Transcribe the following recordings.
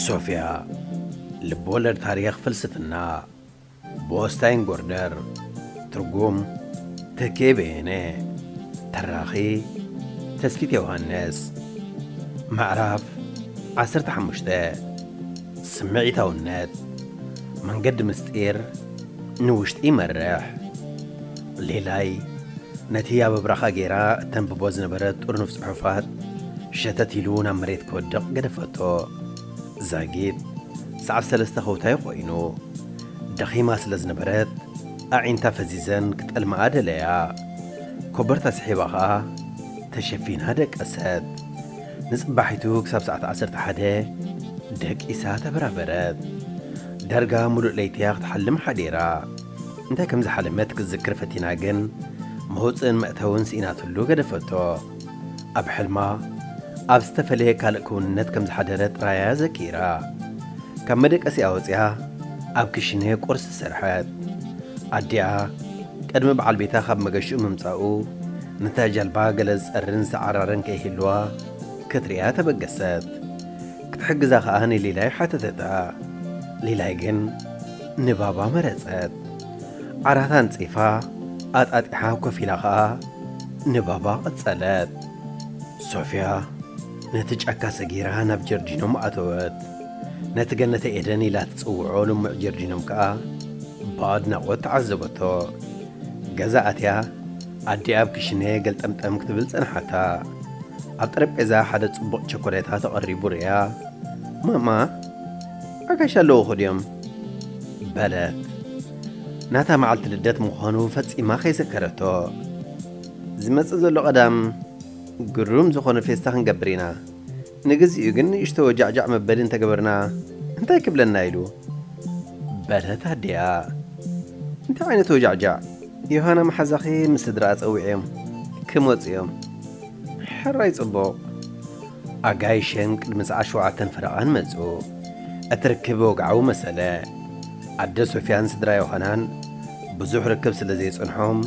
ሶፍያ፣ ልብወለድ ታሪኽ ፍልስፍና፣ ብኦስታይን ጎርደር። ትርጉም፣ ተኬ በየነ። ተራኺ፣ ተስፊት ዮሃንስ። ምዕራፍ ዓሰርተ ሓሙሽተ። ስምዒታውነት፣ መንገዲ ምስጢር፣ ንውሽጢ ይመርሕ። ሌላይ፣ ነቲ ኣብ ኣብራኻ ገይራ እተንብቦ ዝነበረት ጥርኑፍ ጽሑፋት ሸተት ኢሉ ናብ መሬት ክወድቕ ገደፈቶ። ዛጊት ሰዓት ሰለስተ ከውታይ ኮይኑ፣ ደኺማ ስለ ዝነበረት፣ ኣዒንታ ፈዚዘን ክጠልምኣ ደለያ። ኮበርታ ስሒባ ኸኣ ተሸፊና ደቀሰት። ንጽባሒቱ ክሳብ ሰዓት ዓሰርተ ሓደ ደቂሳ ተበራበረት። ዳርጋ ሙሉእ ለይቲ እያ ክትሓልም ሓዲራ። እንታይ ከም ዝሓለመት ክትዝክር ፈቲና ግን፣ መውጽእን መእተውን ስኢናትሉ ገደፈቶ። ኣብ ሕልማ፣ ኣብ ዝተፈለየ ካልእ ክውንነት ከም ዝሓደረት ጥራያ ዘኪራ። ካብ መደቀሲኣ ወጺኣ፣ ኣብ ክሽነ ቁርሲ ሰርሐት። ኣዲኣ፣ ቅድሚ በዓል ቤታ ካብ መገሽኡ ምምጻኡ፣ ነታ ጃልባ ገለ ዝጸርን ዝዓራርን ከይህልዋ ክትሪኣ ተበገሰት። ክትሕግዛ ኸኣ ንሊላይ ሓተተታ። ሊላይ ግን ንባባ መረጸት። ዓራት ኣንጺፋ ኣጣጢሓ ኮፍ ኢላ ኸኣ ንባባ ቀጸለት። ሶፍያ ነቲ ጫካ ሰጊራ ናብ ጀርዲኖም ኣተወት። ነቲ ገነተ ኤደን ኢላ ትጽውዖ ልሙዕ ጀርዲኖም ከኣ ብኣድናቖት ተዓዘበቶ። ገዛ ኣትያ ኣዲኣ ኣብ ክሽነ ገልጠምጠም ክትብል ጸንሓታ። ኣብ ጠረጴዛ ሓደ ጽቡቕ ቸኮሌታ ተቐሪቡ ርእያ፣ "ማማ፣ ኣጋይሽ ኣለዉ ኸ ድዮም?" በለት። ናታ መዓልቲ ልደት ምዃኑ ፈጺማ ከይዘከረቶ። "ዝመጽእ ዘሎ ቀዳም ግሩም ዝኾነ ፌስታ ክንገብር ኢና። ንግዚኡ ግን ንእሽቶ ወጃዕጃዕ መበሊ እንተገበርና እንታይ ክብለና?" ኢሉ በለት ኣዲኣ። "እንታይ ዓይነት ወጃዕጃዕ?" "ዮሃና መሓዛኺ ምስ ስድራኣ ጸዊዕዮም ክመጹ እዮም። ሕራይ ጽቡቕ።" ኣጋይሸን ቅድሚ ሰዓት ሸውዓተን ፈረቓን መጹ። እቲ ርክብ ወግዓዊ መሰለ። ኣደ ሶፍያን ስድራ ዮሃናን ብዙሕ ርክብ ስለ ዘይጸንሖም፣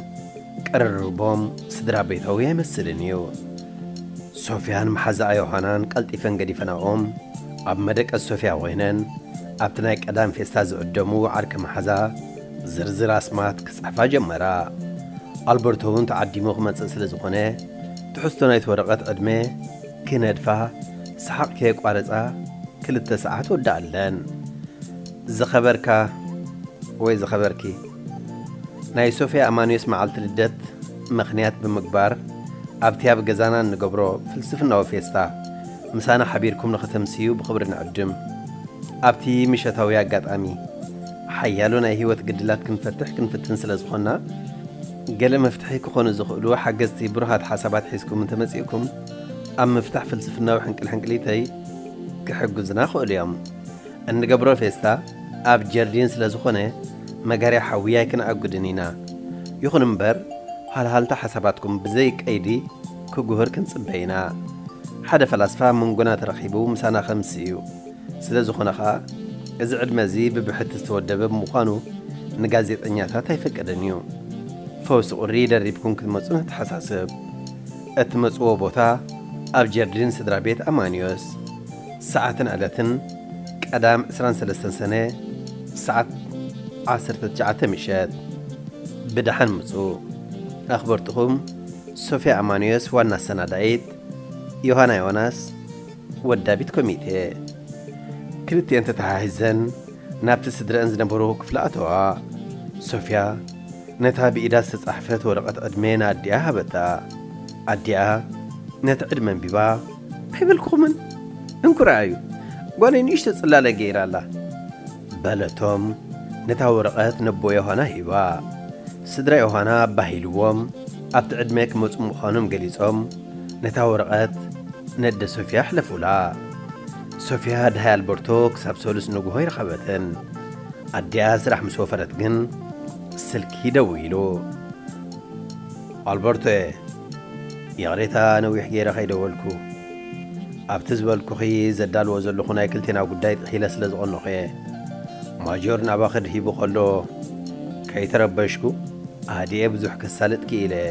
ቅርርቦም ስድራ ቤታዊ ኣይመስልን እዩ። ሶፍያን መሓዛኣ ዮሃናን ቀልጢፈን ገዲፈናኦም፣ ኣብ መደቀስ ሶፍያ ኮይነን፣ ኣብቲ ናይ ቀዳም ፌስታ ዝዕደሙ ዓርኪ መሓዛ ዝርዝር ኣስማት ክጽሕፋ ጀመራ። ኣልበርቶ እውን ተዓዲሙ ክመጽእ ስለ ዝኾነ፣ ትሕዝቶ ናይቲ ወረቐት ዕድመ ክነድፋ ሰሓቕ ከየቋረጻ ክልተ ሰዓት ወድኣለን። ዝኸበርካ ወይ ዝኸበርኪ፣ ናይ ሶፍያ ኣማኑዮስ መዓልቲ ልደት ምኽንያት ብምግባር፣ ኣብቲ ኣብ ገዛና እንገብሮ ፍልስፍናዊ ፌስታ ምሳና ሓቢርኩም ንኸተምስዩ ብኽብሪ ንዕድም። ኣብቲ ምሸታዊ ኣጋጣሚ፣ ሓያሎ ናይ ህይወት ግድላት ክንፈትሕ ክንፍትን ስለ ዝኾንና፣ ገለ መፍትሒ ክኾኑ ዝኽእሉ ሓገዝቲ ብሩሃት ሓሳባት ሒዝኩም እንተመጺእኩም፣ ኣብ ምፍታሕ ፍልስፍናዊ ሕንቅልሕንቅሊተይ ክሕግዙና ይኽእሉ እዮም። እንገብሮ ፌስታ ኣብ ጀርዲን ስለ ዝኾነ፣ መጋርያ ሓዊ ኣይክነኣጉድን ኢና። ይኹን እምበር፣ ሃልሃልታ ሓሳባትኩም ብዘይ ቀይዲ ክጉህር ክንጽበ ኢና። ሓደ ፈላስፋ ኣብ መንጎና ተረኺቡ ምሳና ከምስእ እዩ። ስለ ዝኾነ ኸኣ፣ እዚ ዕድመ እዚ ብብሕቲ ዝተወደበ ብምዃኑ፣ ንጋዜጠኛታት ኣይፈቀደን እዩ። ፈውሲ ቁሪ ደሪብኩም ክትመጹ ነተሓሳስብ። እትመጽዎ ቦታ ኣብ ጀርዲን ስድራ ቤት ኣማንዮስ። ሰዓትን ዕለትን ቀዳም ዕስራን ሰለስተን ሰነ ሰዓት ዓሰርተ ትሽዓተ ምሸት። ብደሓን ምጹ። ኣኽበርትኹም ሶፍያ ኣማንዮስ ዋና ኣሰናዳኢት፣ ዮሃና ዮናስ ወዳቢት ኮሚቴ። ክልቲኤን ተተሓሒዘን ናብቲ ስድረአን ዝነበሩ ክፍሊ ኣተዋ። ሶፍያ ነታ ብኢዳ ዝተጻሕፈት ወረቐት ዕድመ ንኣዲኣ ሃበታ። ኣዲኣ ነቲ ዕድመ ኣንቢባ፣ "ኣይበልኩኹምን? እንኩ ረኣዩ፣ ጓለይ ንእሽቶ ጽላለ ገይራ ኣላ" በለቶም። ነታ ወረቐት ነቦ ዮሃና ሂባ። ስድራ ዮሃና ኣባሂልዎም ኣብቲ ዕድመ ክመጹ ምዃኖም ገሊጾም ነታ ወረቐት ነደ ሶፊያ ኣሕለፉላ። ሶፊያ ድሃይ ኣልበርቶ ክሳብ ሰሉስ ንግሆ ይረኸበተን። ኣዲኣ ስራሕ ምስ ወፈረት ግን ስልኪ ደዊሉ። ኣልበርቶየ፣ ይቕሬታ ነዊሕ ገይረ ከይደወልኩ። ኣብቲ ዝበልኩኺ ዘዳልዎ ዘለኹ ናይ ክልቴና ጉዳይ ጥሒለ ስለ ዝቐነኹ እየ። ማጆር ናባኺ ድሂቡ ከሎ ከይተረበሽኩ ኣዲኤ ብዙሕ ከሳልጥ ክኢለ እየ።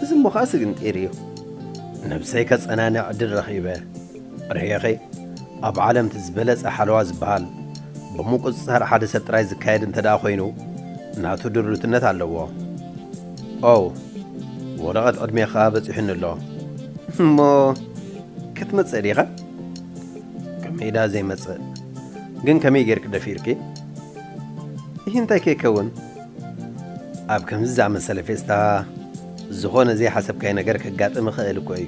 እዚ እሞ ኸኣ ስግንጢር እዩ። ነብሰይ ከጸናንዕ ዕድል ረኺበ። ርሄኸይ ኣብ ዓለም እቲ ዝበለጸ ሓለዋ ዝበሃል ብምቁጽጻር ሓደ ሰብ ጥራይ ዝካየድ እንተ ደኣ ኮይኑ ናቱ ድሩትነት ኣለዎ። ኦው፣ ወረቐት ዕድሜ ኸኣ በጺሑኒ ኣሎ። እሞ ክትመጽእ ዲኻ? ከመይ ደኣ ዘይመጽእ? ግን ከመይ ጌርኪ ደፊርኪ? ይህ እንታይ ከይከውን? ኣብ ከምዚ ዝኣመሰለ ፌስታ ዝኾነ ዘይሓሰብካዮ ነገር ከጋጥም ይኽእል እኮ እዩ።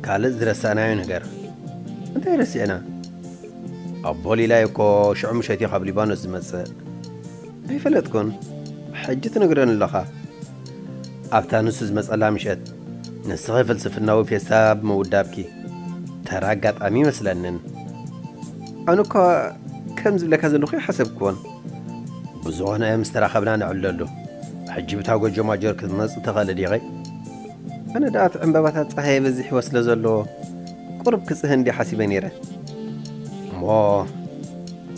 ካልእ ዝረሳእናዮ ነገር እንታይ ረሲዕና? ኣቦ ሊላይ እኮ ሽዑ ምሸት እዩ ካብ ሊባኖስ ዝመጽእ። ኣይፈለጥኩን። ሕጂ ትነግረኒ ኣለኻ። ኣብታ ንሱ ዝመጸላ ምሸት ንስኺ ፍልስፍናዊ ፌስታ ብምውዳብኪ ተራ ኣጋጣሚ ይመስለንን። ኣነ እኳ ከም ዝብለካ ዘለኹ ኣይሓሰብኩዎን። ብዝኾነ ምስ ተራኸብና ንዕለሉ። ሕጂ ብታ ጎጆ ማጆር ክትመጽእ ትኽእሊ ዲኺ? ኣነ ደኣ እቲ ዕምባባታት ጸሃየ በዚሕዎ ስለ ዘሎ ቁሩብ ክጽህ እንዲ ሓሲበ ነይረ። እሞ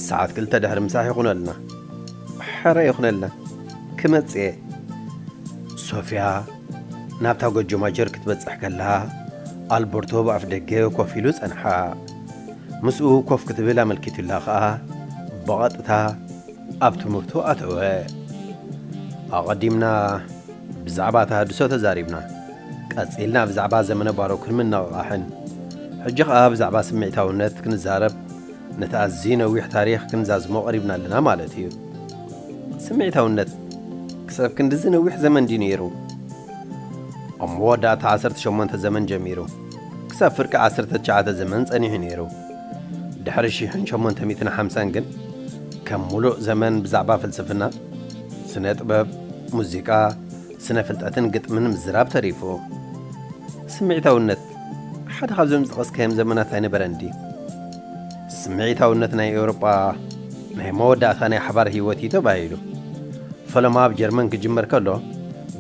ሰዓት ክልተ ድሕሪ ምሳሕ ይኹነልና። ሕረ ይኹነልና። ክመጽእ እየ። ሶፊያ ናብታ ጎጆ ማጆር ክትበጽሕ ከላ ኣልበርቶ ብኣፍ ደገ ኮፍ ኢሉ ጸንሓ። ምስኡ ኮፍ ክትብል ኣመልኪቱላ ኸኣ ብቐጥታ ኣብ ትምህርቱ ኣተወ። ኣቐዲምና ብዛዕባ ተሃድሶ ተዛሪብና። ቀጺልና ብዛዕባ ዘመነ ባሮክን ምንቕቓሕን። ሕጂ ኸኣ ብዛዕባ ስምዒታውነት ክንዛረብ ነቲ ኣዝዩ ነዊሕ ታሪኽ ክንዛዝሞ ቀሪብና ኣለና ማለት እዩ። ስምዒታውነት ክሳብ ክንድዚ ነዊሕ ዘመን ድዩ ነይሩ? ኣብ መወዳእታ ዓሰርተ ሸሞንተ ዘመን ጀሚሩ ክሳብ ፍርቂ ዓሰርተ ትሽዓተ ዘመን ጸኒሑ ነይሩ። ድሕሪ ሽሕን ሸሞንተ ሚእትን ሓምሳን ግን ከም ሙሉእ ዘመን ብዛዕባ ፍልስፍና፣ ስነ ጥበብ፣ ሙዚቃ፣ ስነ ፍልጠትን ግጥምን ምዝራብ ተሪፉ። ስምዒታውነት ሓደ ካብዞም ዝጠቐስካዮም ዘመናት ኣይነበረን ድዩ? ስምዒታውነት ናይ ኤውሮጳ ናይ መወዳእታ ናይ ሓባር ህይወት እዩ ተባሂሉ። ፈለማ ኣብ ጀርመን ክጅመር ከሎ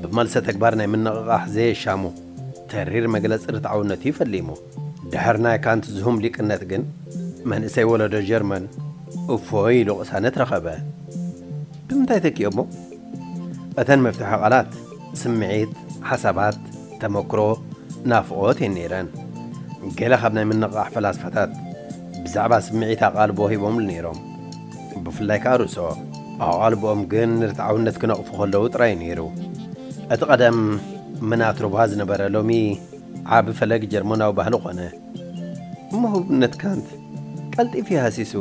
ብመልሰ ተግባር ናይ ምንቕቓሕ ዘየሻሙ ተሪር መግለጺ ርትዓውነት እዩ ፈሊሙ። ድሕሪ ናይ ካንት ዝሁም ሊቅነት ግን መንእሰይ ወለዶ ጀርመን እፎይ ኢሉ ቅሳነት ረኸበ። ብምንታይ ተኪኦሞ? እተን መፍትሒ ቃላት ስምዒት፣ ሓሳባት፣ ተመክሮ፣ ናፍቖት እየን ነይረን። ገለ ካብ ናይ ምንቕቓሕ ፈላስፋታት ብዛዕባ ስምዒት ኣቓልቦ ሂቦምሉ ነይሮም። ብፍላይ ከኣ ሩሶ። ኣቓልቦኦም ግን ንርትዓውነት ክነቕፉ ከለዉ ጥራይ እዩ ነይሩ። እቲ ቀደም ምናትሩባ ዝነበረ ሎሚ ዓቢ ፈለግ ጀርመናዊ ባህሊ ኾነ። እሞ ህቡብነት ካንት ቀልጢፉ እዩ ሃሲሱ።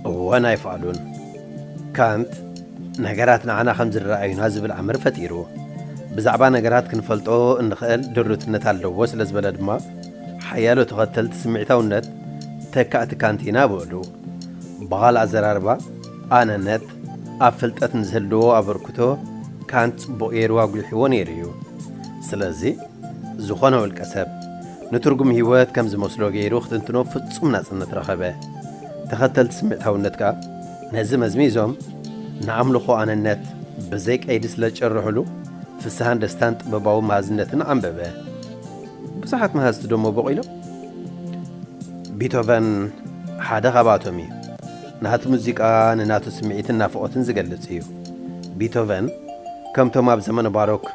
እወ ናይ ፍቓዱን። ካንት ነገራት ንዓና ከም ዝረኣዩና ዝብል ኣምር ፈጢሩ። ብዛዕባ ነገራት ክንፈልጦ እንኽእል ድሩትነት ኣለዎ ስለ ዝበለ ድማ ሓያሎ ተኸተልቲ ስምዒታውነት ተካእቲ ካንት ኢና በሉ። ብኻልእ ኣዘራርባ ኣነነት ኣብ ፍልጠት ንዝህልዎ ኣበርክቶ ካንት ጽቡቕ ገይሩ ኣጉሊሕዎ ነይሩ እዩ። ስለዚ ዝኾነ ውልቀ ሰብ ንትርጉም ህይወት ከም ዝመስሎ ገይሩ ክትንትኖ ፍጹም ናጽነት ረኸበ። ተኸተልቲ ስምዒታውነት ከኣ ነዚ መዝሚዞም ንኣምልኾ ኣነነት ብዘይ ቀይዲ ስለ ዝጨርሑሉ ፍስሃን ደስታን ጥበባዊ መሃዝነትን ዓምበበ። ብዙሓት መሃዝቲ ደሞ በቒሎም። ቢቶቨን ሓደ ካብኣቶም እዩ። ናቱ ሙዚቃ ንናቱ ስምዒትን ናፍቖትን ዝገልጽ እዩ። ቢቶቨን ከምቶም ኣብ ዘመነ ባሮክ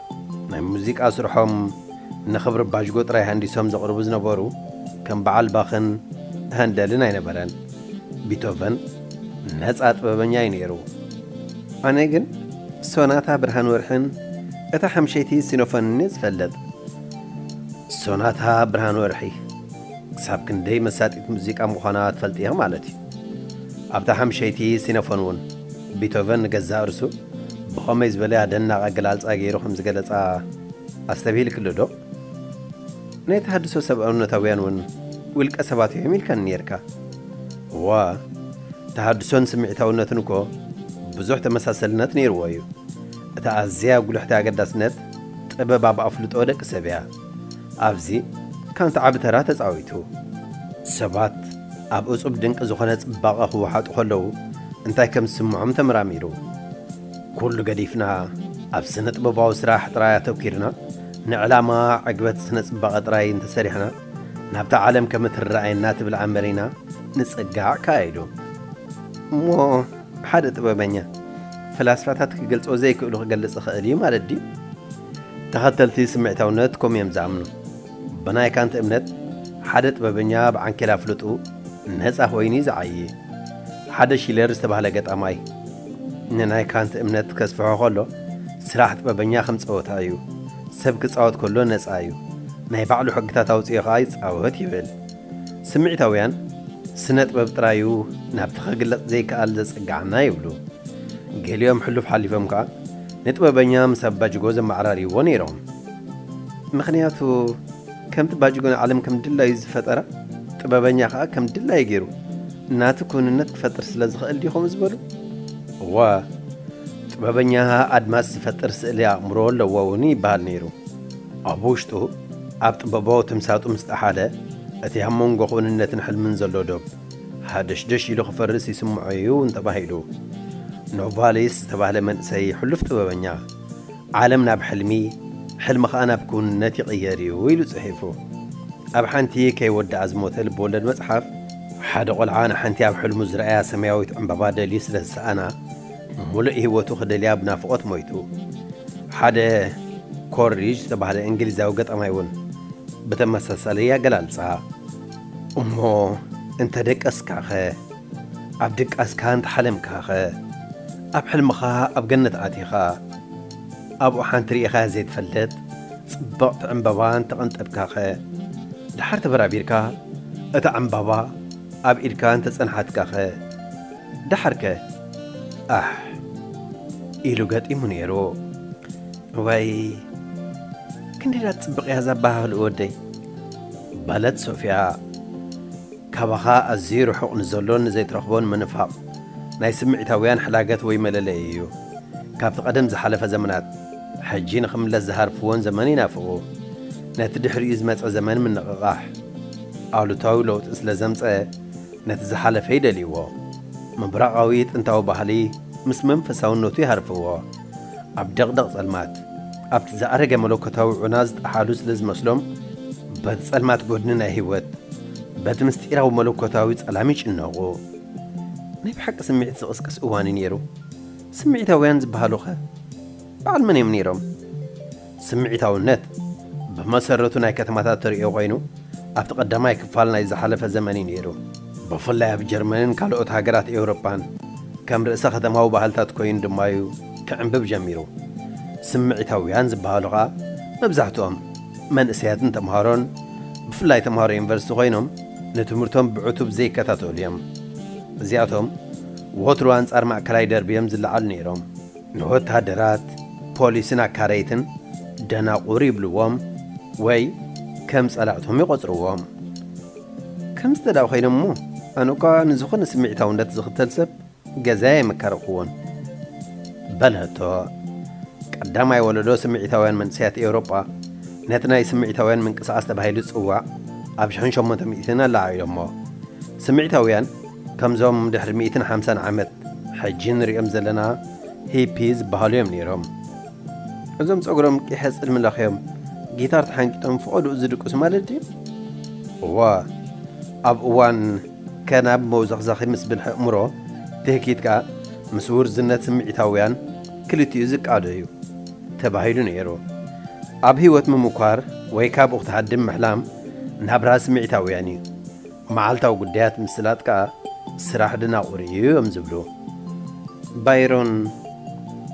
ናይ ሙዚቃ ስርሖም ንኽብሪ ባዥጎ ጥራይ ሃንዲሶም ዘቕርቡ ዝነበሩ ከም በዓል ባኽን ሃንደልን ኣይነበረን። ቢቶቨን ነጻ ጥበበኛ እዩ ነይሩ። ኣነ ግን ሶናታ ብርሃን ወርሕን እታ ሓምሸይቲ ሲኖፎንን እየ ዝፈልጥ። ሶናታ ብርሃን ወርሒ ክሳብ ክንደይ መሳጢት ሙዚቃ ምዃና ትፈልጢ ኢኺ ማለት እዩ። ኣብታ ሓምሸይቲ ሲኖፎን እውን ቢቶቨን ንገዛእ ርእሱ ብኸመይ ዝበለ ኣደናቒ ኣገላልጻ ገይሩ ከም ዝገለጻ ኣስተብሂልክሉ ዶ? ናይ ተሃድሶ ሰብኣውነታውያን እውን ውልቀ ሰባት እዮም ኢልካኒ ነይርካ። እዋ፣ ተሃድሶን ስምዒታውነትን እኮ ብዙሕ ተመሳሰልነት ነይርዎ እዩ። እታ ኣዝያ ጉልሕቲ ኣገዳስነት ጥበብ ኣብ ኣፍልጦ ደቂ ሰብ እያ። ኣብዚ ካንት ዓቢ ተራ ተጻዊቱ። ሰባት ኣብ እጹብ ድንቂ ዝኾነ ጽባቐ ክወሓጡ ከለዉ እንታይ ከም ዝስምዖም ተመራሚሩ። ኩሉ ገዲፍና ኣብ ስነ ጥበባዊ ስራሕ ጥራይ ኣተኲርና፣ ንዕላማ ዕግበት ስነ ጽባቐ ጥራይ እንተሰሪሕና፣ ናብታ ዓለም ከም እትረኣየና ትብል ኣመሪና ንጽጋዕ ከኣ ኢሉ። እሞ ሓደ ጥበበኛ ፈላስፋታት ክገልጾ ዘይክእሉ ክገልጽ ይኽእል እዩ ማለት ድዩ? ተኸተልቲ ስምዒታውነት ከምኡ እዮም ዝኣምኑ። ብናይ ካንት እምነት ሓደ ጥበበኛ ብዓንኬል ኣፍልጡ ነጻ ኮይኑ እዩ ዝዓዪ። ሓደ ሺለር ዝተባህለ ገጣማይ ንናይ ካንት እምነት ከስፍሖ ከሎ፣ ስራሕ ጥበበኛ ከም ጸወታ እዩ። ሰብ ክጻወት ከሎ ነጻ እዩ። ናይ ባዕሉ ሕግታት ኣውጺኡ ኸኣ ይጻወት ይብል። ስምዒታውያን ስነ ጥበብ ጥራዩ ናብቲ ክግለጽ ዘይከኣል ዘጸግዓና ይብሉ። ገሊኦም ሕሉፍ ሓሊፎም ከኣ ንጥበበኛ ምስ ኣባጅጎ ዘመዓራርይዎ ነይሮም። ምኽንያቱ ከምቲ ባጅጎ ንዓለም ከም ድላዩ ዝፈጠራ፣ ጥበበኛ ከኣ ከም ድላዩ ገይሩ ናቱ ክውንነት ክፈጥር ስለ ዝኽእል ድዩ ከምኡ ዝበሉ? እወ፣ ጥበበኛ ኣድማስ ዝፈጥር ስእሊ ኣእምሮ ኣለዎ እውን ይበሃል ነይሩ። ኣብ ውሽጡ ኣብ ጥበባዊ ትምሳጡ ምስ ጠሓለ፣ እቲ ኣብ መንጎ ክውንነትን ሕልምን ዘሎ ዶብ ሃደሽደሽ ኢሉ ክፈርስ ይስምዖ እዩ እውን ተባሂሉ። ኖቫሊስ ዝተባህለ መንእሰይ ሕሉፍ ጥበበኛ፣ ዓለም ናብ ሕልሚ፣ ሕልሚ ኸኣ ናብ ክውንነት ይቕየር እዩ ኢሉ ጽሒፉ። ኣብ ሓንቲ ከይወድኣ ዝሞተ ልብወለድ መጽሓፍ፣ ሓደ ቖልዓ ንሓንቲ ኣብ ሕልሙ ዝረኣያ ሰማያዊት ዕምባባ ደልዩ ስለ ዝሰኣና፣ ምሉእ ህይወቱ ክደልያ ብናፍቖት ሞይቱ። ሓደ ኮልሪጅ ዝተባህለ እንግሊዛዊ ገጣማይ እውን ብተመሳሳሊ ኣገላልጻ፣ እሞ እንተ ደቀስካኸ? ኣብ ድቃስካ እንተ ሓለምካኸ? ኣብ ሕልምኻ ኣብ ገነት ኣቲኻ ኣብኡ ሓንቲ ርኢኻያ ዘይትፈልጥ ጽብቕቲ ዕምባባ እንተ ቐንጠብካኸ? ደሓር ተበራቢርካ እታ ዕምባባ ኣብ ኢድካ እንተ ጸንሓትካኸ? ደሓርከ? ኣሕ! ኢሉ ገጢሙ ነይሩ። እዋይ፣ ክንደይ ደኣ ትጽብቕ እያ እዛ ኣበሃህልኡ ወደይ፣ በለት ሶፍያ። ካባኻ ኣዝዩ ርሑቕ ንዘሎን ንዘይትረኽቦን ምንፋቕ ናይ ስምዒታውያን ሕላገት ወይ መለለዪ እዩ። ካብቲ ቀደም ዝሓለፈ ዘመናት፣ ሕጂ ንኽምለስ ዝሃርፍዎን ዘመን ይናፍቑ። ነቲ ድሕሪኡ ዝመጸ ዘመን ምንቕቓሕ፣ ኣሉታዊ ለውጢ ስለ ዘምጸ፣ ነቲ ዝሓለፈ ይደልይዎ። ምብራቓዊ ጥንታዊ ባህሊ ምስ መንፈሳውነቱ ይሃርፍዎ። ኣብ ደቕደቕ ጸልማት፣ ኣብቲ ዝኣረገ መለኮታዊ ዑና ዝጠሓሉ ስለ ዝመስሎም፣ በቲ ጸልማት ጐድኒ ናይ ህይወት፣ በቲ ምስጢራዊ መለኮታዊ ጸላም ይጭነቑ። ናይ ብሓቂ ስምዒት ዝቕስቅስ እዋን እዩ ነይሩ። ስምዒታውያን ዝበሃሉኸ በዓል መን እዮም ነይሮም? ስምዒታውነት ብመሰረቱ ናይ ከተማታት ተርእዮ ኮይኑ፣ ኣብቲ ቀዳማይ ክፋል ናይ ዝሓለፈ ዘመን እዩ ነይሩ። ብፍላይ ኣብ ጀርመንን ካልኦት ሃገራት ኤውሮጳን ከም ርእሰ ከተማዊ ባህልታት ኮይኑ ድማ እዩ ክዕምብብ ጀሚሩ። ስምዒታውያን ዝበሃሉ ኸኣ መብዛሕትኦም መንእሰያትን ተምሃሮን፣ ብፍላይ ተምሃሮ ዩኒቨርሲቲ ኮይኖም ንትምህርቶም ብዕቱብ ዘይከታተሉ እዮም። እዚኣቶም ወትሩ ኣንጻር ማእከላይ ደርቢ እዮም ዝለዓሉ ነይሮም። ንወታደራት፣ ፖሊስን ኣካረይትን ደናቑር ይብልዎም ወይ ከም ጸላእቶም ይቖጽርዎም። ከምዚ እንተ ደኣ ኮይኖም እሞ፣ ኣነ እኳ ንዝኾነ ስምዒታውነት ዝኽተል ሰብ ገዛይ ኣይመካረኽዎን። በልሀቶ። ቀዳማይ ወለዶ ስምዒታውያን መንእሰያት ኤውሮጳ ነቲ ናይ ስምዒታውያን ምንቅስቓስ ተባሂሉ ዝጽዋዕ ኣብ ሽሕን ሸሞንተ ሚእትን ኣለዓዒሎሞ። ስምዒታውያን ከምዞም ድሕሪ ሚእትን ሓምሳን ዓመት ሕጂ ንሪኦም ዘለና ሂፒ ዝበሃሉ እዮም ነይሮም። እዞም ጸጉሮም ቂሐ ጽልሚ ለኽዮም ጊታር ተሓንቂጦም ፍቐድኡ ዝድቅሱ ማለት ድዩ? እዋ፣ ኣብ እዋን ከናብ መውዘኽዘኺ ምስ ብልሒ ኣእምሮ ትህኪት ከኣ ምስ ውርዝነት ስምዒታውያን ክልቲኡ ዝቃዶ እዩ ተባሂሉ ነይሩ። ኣብ ህይወት ምምኳር ወይ ካብኡ ክትሃድም ምሕላም ናብራ ስምዒታውያን እዩ። መዓልታዊ ጉዳያት ምስላጥ ከኣ ስራሕ ደናቑር እዩ እዮም ዝብሉ። ባይሮን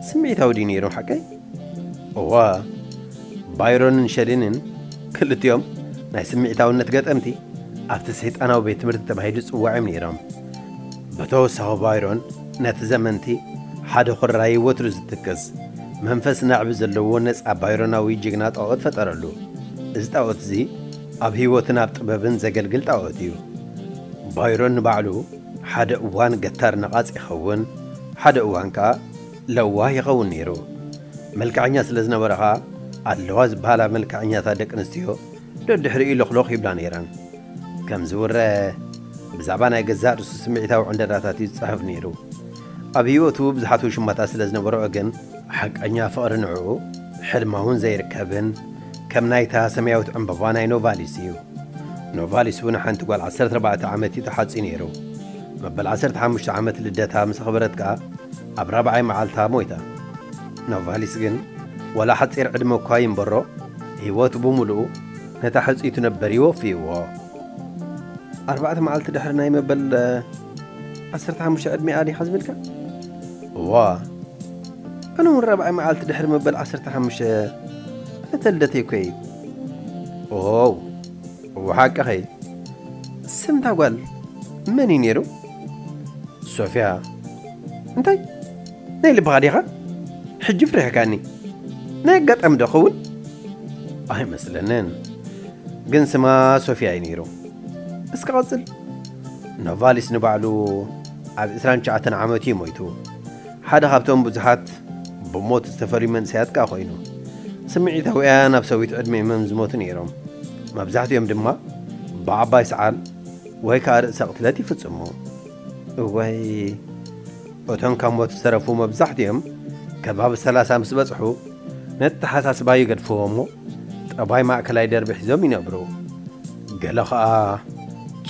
ስምዒታዊ ድዩ ነይሩ ሓቀይ? እወ፣ ባይሮንን ሸሊንን ክልቲኦም ናይ ስምዒታውነት ገጠምቲ ኣብቲ ሰይጣናዊ ቤት ትምህርቲ ተባሂሉ ዝጽዋዕ እዮም ነይሮም። ብተወሳኺ ባይሮን ነቲ ዘመንቲ ሓደ ኹራይ ወትሩ ዝትክዝ መንፈስ ናዕቢ ዘለዎ ነጻ ባይሮናዊ ጅግና ጣኦት ፈጠረሉ። እዚ ጣኦት እዚ ኣብ ህይወትን ኣብ ጥበብን ዘገልግል ጣኦት እዩ። ባይሮን ንባዕሉ ሓደ እዋን ገታር ነቓጽ ይኸውን፣ ሓደ እዋን ከኣ ለዋህ ይኸውን ነይሩ። መልክዐኛ ስለ ዝነበረ ኸኣ ኣለዋ ዝበሃላ መልክዐኛታት ደቂ ኣንስትዮ ደድሕሪኡ ሎኽሎኽ ይብላ ነይረን። ከም ዝውረ ብዛዕባ ናይ ገዛእ ርእሱ ስምዒታዊ ዕንደራታት እዩ ዝጽሕፍ ነይሩ። ኣብ ህይወቱ ብዙሓት ውሽማታት ስለ ዝነበርኦ ግን ሓቀኛ ፍቕሪ ንዕኡ ሕልማውን ዘይርከብን ከም ናይታ ሰማያዊት ዕምባባ ናይ ኖቫሊስ እዩ። ኖቫሊስ እውን ሓንቲ ጓል ዓሰርተ ኣርባዕተ ዓመት እዩ ተሓጽዩ ነይሩ። መበል ዓሰርተ ሓሙሽተ ዓመት ልደታ ምስ ኣኽበረት ከኣ ኣብ ራብዓይ መዓልታ ሞይታ። ኖቫሊስ ግን ዋላ ሓጺር ዕድመ እኳ ይንበሮ፣ ህይወቱ ብምሉኡ ነታ ሕጽይቱ ነበር እዩ ወፍይዎ። ኣርባዕተ መዓልቲ ድሕሪ ናይ መበል ዓሰርተ ሓሙሽተ ዕድሜኣ ዲኻ ዝብልካ? እዋ። ኣነ እውን ራብዓይ መዓልቲ ድሕሪ መበል ዓሰርተ ሓሙሽተ ዕለተ ልደተይ እኮ እዩ። ኦው፣ እወ ሓቅኺ። ስምታ ጓል መን እዩ ነይሩ? ሶፊያ። እንታይ? ናይ ልብኻ ዲኻ? ሕጂ ፍሪሕካኒ። ናይ ኣጋጣሚ ዶ ኸውን? ኣይመስለንን። ግን ስማ ሶፊያ እዩ ነይሩ። እስኪ ቀጽል። ኖቫሊስ ንባዕሉ ኣብ ዕስራን ትሽዓተን ዓመቱ እዩ ሞይቱ። ሓደ ካብቶም ብዙሓት ብሞት ዝተፈልዩ መንእሰያት ከኣ ኮይኑ። ስምዒታውያን ኣብ ሰዊት ዕድመ እዮም ዝሞቱ ነይሮም። መብዛሕትኦም ድማ ብዓባይ ሰዓል ወይ ከኣ ርእሰ ቅትለት ይፍጽሙ። እዋይ፣ እቶም ካብ ሞት ዝተረፉ መብዛሕትኦም ከባቢ ሰላሳ ምስ በጽሑ ነተሓሳስባ ይገድፍዎ እሞ ጠባይ ማእከላይ ደርቢ ሒዞም ይነብሩ። ገለ ኸኣ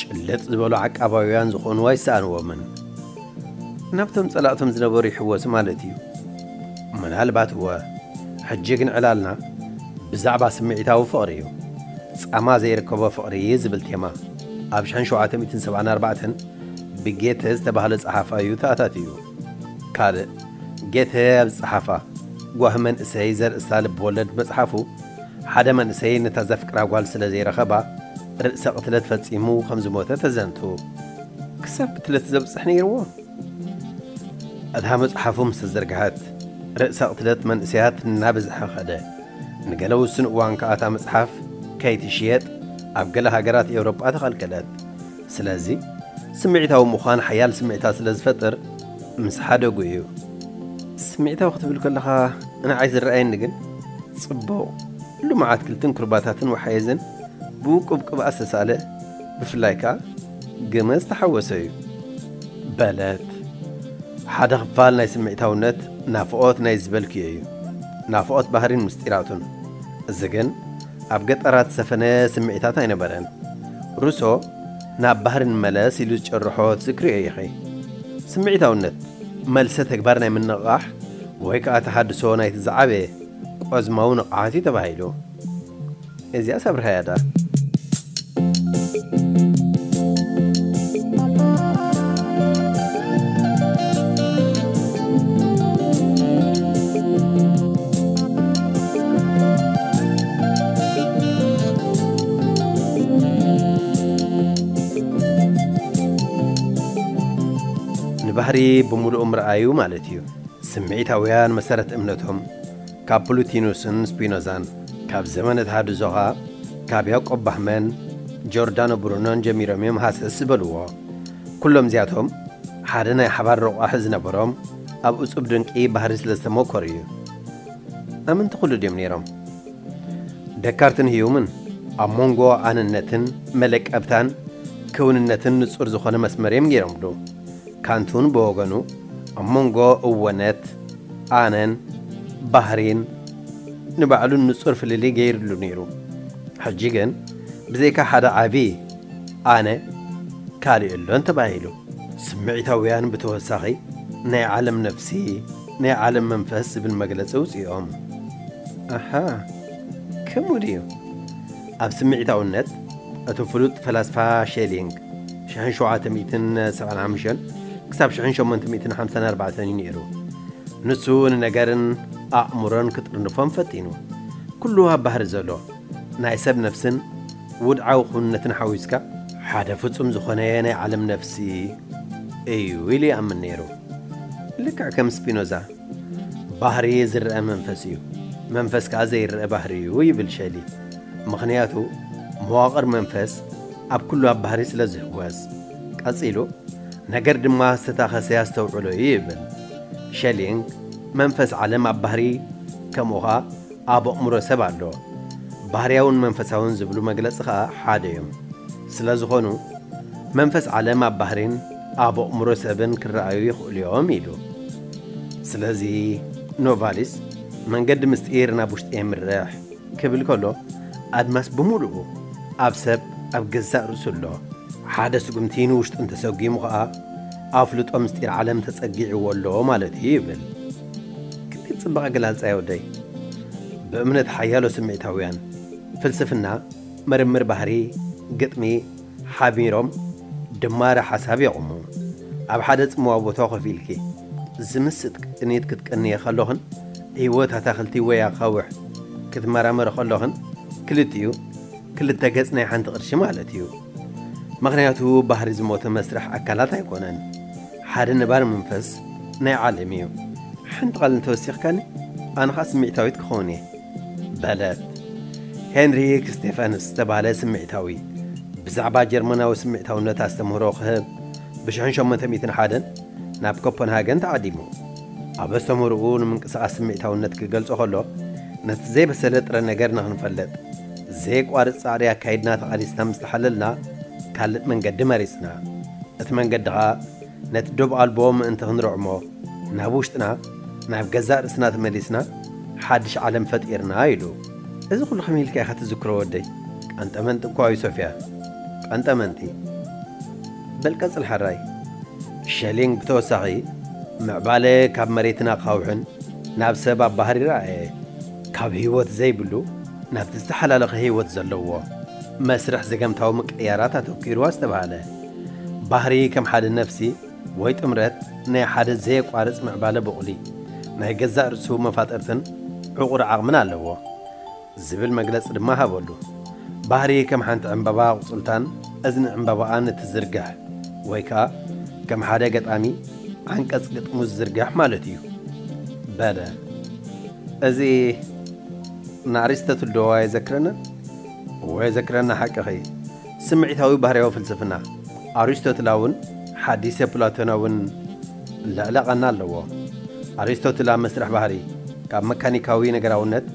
ጭልጥ ዝበሉ ዓቃባውያን ዝኾኑ ኣይሰኣንዎምን። ናብቶም ጸላእቶም ዝነበሩ ይሕወሱ ማለት እዩ። ምናልባት እወ፣ ሕጂ ግን ዕላልና ብዛዕባ ስምዒታዊ ፍቕሪ እዩ። ጻማ ዘይርከቦ ፍቕሪ ዝብል ቴማ ኣብ ሽሕን ሸውዓተ ሚእትን ሰብዓን ኣርባዕተን ብጌተ ዝተባህለ ጸሓፋ እዩ ተኣታትዩ። ካልእ፣ ጌተ ኣብ ዝጸሓፋ ጓህ መንእሰይ ዘርእስታ ልብ ወለድ መጽሓፉ፣ ሓደ መንእሰይ ነታ ዘፍቅራ ጓል ስለ ዘይረኸባ ርእሰ ቅትለት ፈጺሙ ከም ዝሞተ ተዘንቱ። ክሳብ ቅትለት ዘብጽሕ ነይርዎ። እታ መጽሓፉ ምስ ተዘርግሐት፣ ርእሰ ቅትለት መንእሰያት እናበዝሐ ኸደ። ንገለ ውሱን እዋን ከኣ እታ መጽሓፍ ከይትሽየጥ ኣብ ገለ ሃገራት ኤውሮጳ ተኸልከለት። ስለዚ፣ ስምዒታዊ ምዃን ሓያል ስምዒታት ስለ ዝፈጥር፣ ምስ ሓደጉ እዩ። ስምዒታዊ ክትብል ከለኻ ንዓይ ዝረኣየኒ ግን፣ ጽቡቕ፣ ልሙዓት ክልትን ኩርባታትን ወሓየዝን ብውቁብ ቅብኣት ዝተሳእለ፣ ብፍላይ ከኣ ግመ ዝተሓወሶ እዩ። በለት። ሓደ ክፋል ናይ ስምዒታውነት ናፍቖት ናይ ዝበልክዮ እዩ። ናፍቖት ባህሪን ምስጢራቱን። እዚ ግን ኣብ ገጠራት ዝሰፈነ ስምዒታት ኣይነበረን። ሩሶ ናብ ባህሪ ንመለስ ኢሉ ዝጨርሖ ትዝክርዮ ኢኺ። ስምዒታውነት መልሰ ተግባር ናይ ምንቕቓሕ ወይ ከኣ ተሃድሶ ናይቲ ዝዓበየ ቆዝማዊ ንቕሓት እዩ ተባሂሉ። እዚኣስ ኣብርሃያ ዳ። ንባህሪ ብምሉኡ ምርኣዩ ማለት እዩ። ስምዒታውያን መሰረት እምነቶም ካብ ፕሉቲኑስን ስፒኖዛን፣ ካብ ዘመነ ተሃድሶ ኸኣ ካብ ያዕቆብ ባህመን ጆርዳኖ ብሩኖን ጀሚሮም እዮም ሃሰስ ዝበልዎ። ኩሎም እዚኣቶም ሓደ ናይ ሓባር ረቋሒ ዝነበሮም ኣብ እጹብ ድንቂ ባህሪ ስለ ዝተመኮሩ እዩ። ኣመንቲ ኩሉ ድዮም ነይሮም? ደካርትን ህዩምን ኣብ መንጎ ኣነነትን መለቀብታን ክውንነትን ንጹር ዝኾነ መስመር እዮም ገይሮምሉ። ካንቱን ብወገኑ ኣብ መንጎ እወነት፣ ኣነን ባህሪን ንባዕሉ ንጹር ፍልልይ ገይሩሉ ነይሩ። ሕጂ ግን ብዘይካ ሓደ ዓቢ ኣነ ካልእ የሎን ተባሂሉ። ስምዒታውያን ብተወሳኺ ናይ ዓለም ነፍሲ፣ ናይ ዓለም መንፈስ ዝብል መግለጺ ኣውጺኦም። ኣሃ፣ ከምኡ ድዩ? ኣብ ስምዒታውነት እቲ ፍሉጥ ፈላስፋ ሼሊንግ ሽሕን ሸውዓተ ሚእትን ሰብዓን ሓሙሽተን ክሳብ ሽሕን ሸሞንተ ሚእትን ሓምሳን ኣርባዕተን እዩ ነይሩ። ንሱ ንነገርን ኣእምሮን ክጥርንፎም ፈቲኑ። ኩሉ ኣብ ባህሪ ዘሎ ናይ ሰብ ነፍስን ውድዓዊ ክውንነትን ሓዊስካ ሓደ ፍጹም ዝኾነ ናይ ዓለም ነፍሲ እዩ ኢሉ ይኣምን ነይሩ። ልክዕ ከም ስፒኖዛ፣ ባህሪ ዝረአ መንፈስ እዩ፣ መንፈስ ከኣ ዘይረአ ባህሪ እዩ ይብል ሸሊ። ምኽንያቱ መዋቕር መንፈስ ኣብ ኩሉ ኣብ ባህሪ ስለ ዝህወስ። ቀጺሉ፣ ነገር ድማ ዝተታኸሰ ኣስተውዕሎ እዩ ይብል። ሸሊንግ መንፈስ ዓለም ኣብ ባህሪ ከምኡ ኸኣ ኣብ ኣእምሮ ሰብ ኣሎ። ባህርያውን መንፈሳውን ዝብሉ መግለጺ ኸኣ ሓደ እዮም። ስለ ዝኾኑ መንፈስ ዓለም ኣብ ባህሪን ኣብ ኣእምሮ ሰብን ክረኣዩ ይኽእሉ እዮም ኢሉ። ስለዚ ኖቫሊስ መንገዲ ምስጢር ናብ ውሽጢ የምርሕ ክብል ከሎ ኣድማስ ብምሉኡ ኣብ ሰብ ኣብ ገዛእ ርእሱ ኣሎ። ሓደ ስጉምቲ ንውሽጡ እንተሰጒሙ ኸኣ ኣፍልጦ ምስጢር ዓለም ተጸጊዕዎ ኣሎ ማለት እዩ ይብል። ክንደይ ጽባቐ ገላልጻ ወደይ! ብእምነት ሓያሎ ስምዒታውያን ፍልስፍና፣ ምርምር ባህሪ፣ ግጥሚ ሓቢሮም ድማረ ሓሳብ የቑሙ። ኣብ ሓደ ጽምዋ ቦታ ኮፍ ኢልኪ ዝምስጥ ቅኒት ክትቅንየ ከለኽን ህይወት ኣታኽልቲ ወይ ኣኻውሕ ክትመራመሪ ከለኽን ክልቲኡ ክልተ ገጽ ናይ ሓንቲ ቅርሺ ማለት እዩ። ምኽንያቱ ባህሪ ዝሞተ መስርሕ ኣካላት ኣይኮነን። ሓደ ነባሪ መንፈስ ናይ ዓለም እዩ። ሓንቲ ቃል እንተወሲኽካኒ ኣነ ኸኣ ስምዒታዊት ክኸውን እየ በለት። ሄንሪክ ስቴፈንስ ዝተባህለ ስምዒታዊ ብዛዕባ ጀርመናዊ ስምዒታውነት ኣስተምህሮ ክህብ ብሽሕን ሸሞንተ ሚእትን ሓደን ናብ ኮፐንሃገን ተዓዲሙ። ኣብ ኣስተምህሮኡ ንምንቅስቓስ ስምዒታውነት ክገልጾ ከሎ ነቲ ዘይበሰለ ጥረ ነገር ንኽንፈልጥ ዘየቋርጽ ጻዕሪ ኣካይድና ተቓሊስና ምስ ተሓለልና ካልእ መንገዲ መሪጽና። እቲ መንገዲ ኸኣ ነቲ ዶብ ኣልቦ ምእንቲ ክንርዕሞ ናብ ውሽጥና ናብ ገዛእ ርእስና ተመሊስና ሓድሽ ዓለም ፈጢርና ኢሉ። እዚ ኩሉ ከመይ ኢልካ ኢኻ ትዝክሮ ወደይ? ቀንጠመንጢ እኳ እዩ ሶፍያ። ቀንጠመንጢ። በል ቀጽል ሓራይ። ሸሊንግ ብተወሳኺ ምዕባለ ካብ መሬትን ኣኻውሕን ናብ ሰብ ኣብ ባህሪ ረኣየ። ካብ ህይወት ዘይብሉ ናብቲ ዝተሓላለኸ ህይወት ዘለዎ መስርሕ ዘገምታዊ ምቅያራት ኣተኪሩ ኣስተብሃለ። ባህሪ ከም ሓደ ነፍሲ ወይ ጥምረት ናይ ሓደ ዘየቋርጽ ምዕባለ ብቑሊ ናይ ገዛእ ርእሱ መፋጥርትን ዕቑር ዓቕምን ኣለዎ ዝብል መግለጺ ድማ ሃበሉ። ባህሪ ከም ሓንቲ ዕምባባ ኣቑጽልታን እዝኒ ዕምባባኣን እትዝርግሕ ወይ ከኣ ከም ሓደ ገጣሚ ዓንቀጽ ግጥሙ ዝዝርግሕ ማለት እዩ በለ። እዚ ንኣሪስቶትል ዶ ኣየዘክረና? እወ የዘክረና፣ ሓቅኺ። ስምዒታዊ ባህርያዊ ፍልስፍና ኣሪስቶትላውን ሓዲሰ ፕላቶናውን ልዕለ ቓና ኣለዎ። ኣሪስቶትል ኣብ መስርሕ ባህሪ ካብ መካኒካዊ ነገራውነት